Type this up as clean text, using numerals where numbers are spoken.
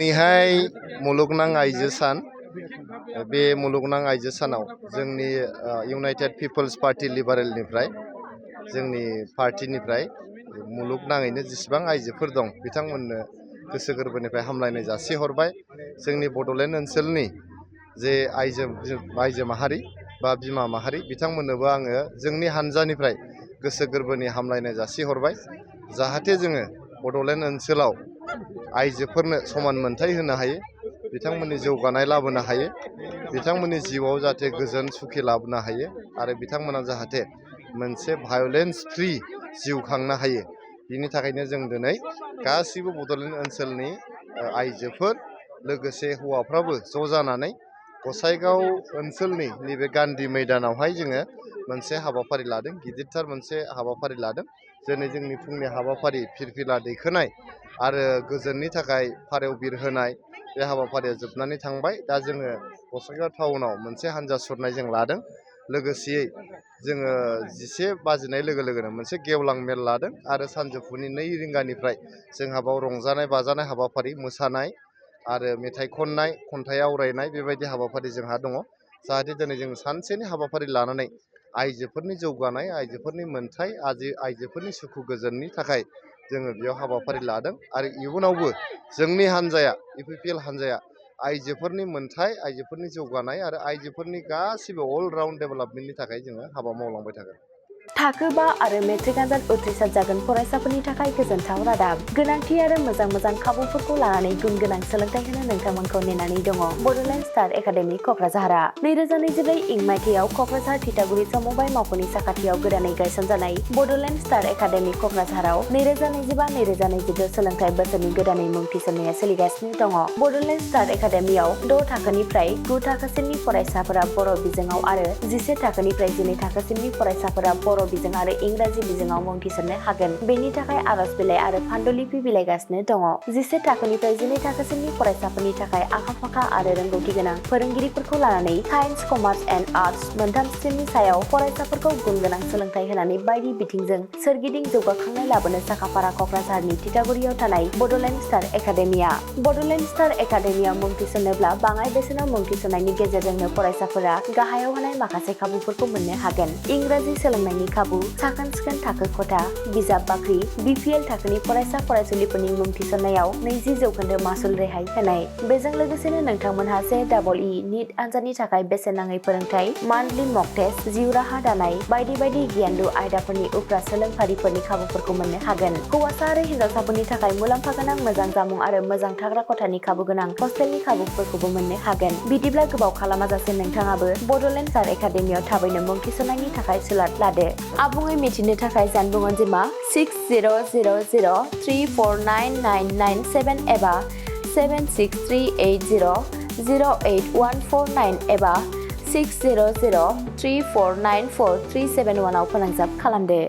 दिनैहाय मुलुगनां आइजो सान बे मुलुगनां आइजो सानाव जोंनि इउनाइटेड पिपल्स पार्टी लिबारेलनिफ्राय जोंनि पार्टीनिफ्राय मुलुगनाङैनो जेसेबां आइजोफोर दं बिथांमोननो गोसो गोरबोनिफ्राय हामलायनाय जासिहरबाय। जोंनि बड'लेण्ड ओनसोलनि जे आइजो माहारि बा बिमा माहारि बिथांमोननोबो आङो जोंनि हानजानिफ्राय गोसो गोरबोनि हामलायनाय जासिहरबाय। जाहाथे जोङो बड'लेण्ड ओनसोलाव आइजोफोरनो समान मोनथाय होनो हायो, बिथांमोननि जौगानाय लाबोनो हायो, बिथांमोननि जिउआव जाहाथे गोजोन सुखि लाबोनो हायो आरो बिथांमोना जाहाथे मोनसे भायलेन्स फ्रि जिउ खांनो हायो। बिनि थाखायनो जों दिनै गासैबो बड'लेण्ड ओनसोलनि आइजोफोर लोगोसे हौवाफ्राबो ज' जानानै गसाइगाव ओनसोलनि नैबे गान्धी मैदानावहाय जोङो मोनसे हाबाफारि लादों, गिदिरथार मोनसे हाबाफारि लादों। दिनै जोंनि फुंनि हाबाफारि फिरफिला दैखोनाय आरो गोजोननि थाखाय फारेव बिरहोनाय बे हाबाफारिया जोबनानै थांबाय। दा जोङो गसाइगाव टाउनाव मोनसे हान्जा सुरनाय जों लादों। लोगोसेयै जोङो 11 बाजिनाय लोगो लोगोनो मोनसे गेवलां मेल लादों आरो सानजौफुनि 2 रिंगानिफ्राय जोंहा बाव रंजानाय बाजानाय हाबाफारि, मोसानाय आरो मेथाइ खननाय, खन्थाइ आवरायनाय बेबायदि हाबाफारि जोंहा दङ। जाहाथे दिनै जों सानसेनि हाबाफारि लानानै आइजोफोरनि जौगानाय, आइजोफोरनि मोनथाय, आइजोफोरनि सुखु गोजोननि थाखाय जोङो बेयाव हाबाफारि लादों आरो इयुनावबो जोंनि हान्जाया UPPL हान्जाया आइजोफोरनि मोनथाय, आइजोफोरनि जौगानाय आरो आइजोफोरनि गासिबो अल राउन्ड डेभेलपमेन्टनि थाखाय जोङो हाबा मावलांबाय थागोन। थाखो 5 आरो मेट्रिक आनजाद उथ्रिसार जागोन फरायसाफोरनि थाखाय गोजोनथाव रादाब। गोनांथि आरो मोजां खाबुफोरखौ लानानै गुन गोनां सोलोंथाइ होनो नोंथांमोनखौ नेनानै दङ बड'लेण्ड स्टार एकाडेमि क'क्राझारआ। 2024 इं मायथाइयाव क'क्राझार थिथागुरि समबाय मावख'नि साखाथियाव गोदानै गायसनजानाय बड'लेण्ड स्टार एकाडेमि क'क्राझाराव 2025-2026 सोलोंथाइ बोसोरनि गोदानै मुं थिसननाया सोलिगासिनो दङ। बड'लेण्ड स्टार एकाडेमियाव 6 थाखोनिफ्राय 9 थाखोसिमनि फरायसाफोरा बर' बिजोङाव आरो 11 थाखोनिफ्राय 12 थाखोसिमनि फरायसाफोरा बर' बिजों आरो इंराजि बिजोङाव मुं थिसननो हागोन। बेनि थाखाय आर'ज बिलाइ आरो पान्डुलिपि बिलाइगासिनो दङ। 11 थाखोनिफ्राय 12 थाखोसिमनि फरायसाफोरनि थाखाय आखा-फाखा आरो रोंगौथि गोनां फोरोंगिरिफोरखौ लानानै साइन्स, कमार्स एन्ड आर्टस मोनथाम स्ट्रिमनि सायाव फरायसाफोरखौ गुन गोनां सोलोंथाइ होनानै बायदि बिथिंजों सोरगिदिं जौगाखांनाय लाबोनो साखाफारा क'क्राझारनि थिथागुरियाव थानाय बड'लेण्ड स्टार एकाडेमिया। बड'लेण्ड स्टार एकाडेमियाव मुं थिसननोब्ला बाङाइ बेसेनाव मुं थिसननायनि गेजेरजोंनो फरायसाफोरा गाहायाव होनाय माखासे खाबुफोरखौ मोननो हागोन। इंराजि सोलोंनायनि खाबु, साखोन-सिखोन थाखो खथा, बिजाब बाख्रि, UPPL थाखोनि फरायसा फरायसुलिफोरनि मुं थिसननायाव 20% मासुल रेहाय होनाय। बेजों लोगोसेनो नोंथांमोनहा JEE नीट आनजादनि थाखाय बेसेन नाङै फोरोंथाय, मान्थलि मक टेस्ट, जिउ राहा दानाय बायदि गियानलु आयदाफोरनि उफ्रा सोलोंफारिफोरनि खाबुफोरखौ मोननो हागोन। हौवासा आरो हिन्जावसाफोरनि थाखाय मुलाम्फा गोनां मोजां जामुं आरो मोजां थाग्रा खथानि खाबु गोनां हस्टेलनि खाबुफोरखौबो मोननो हागोन। बिदिब्ला गोबाव खालामाजासे नोंथाङाबो बड'लेण्ड स्टार एकाडेमियाव थाबैनो मुं थिसननायनि थाखाय सुलाद लादो। आबुङै मिथिनो थाखाय जानबुं अनजिमा 6000349997 एबा 7638008149 एबा 6003494371 आव फोनांजाब खालामदो।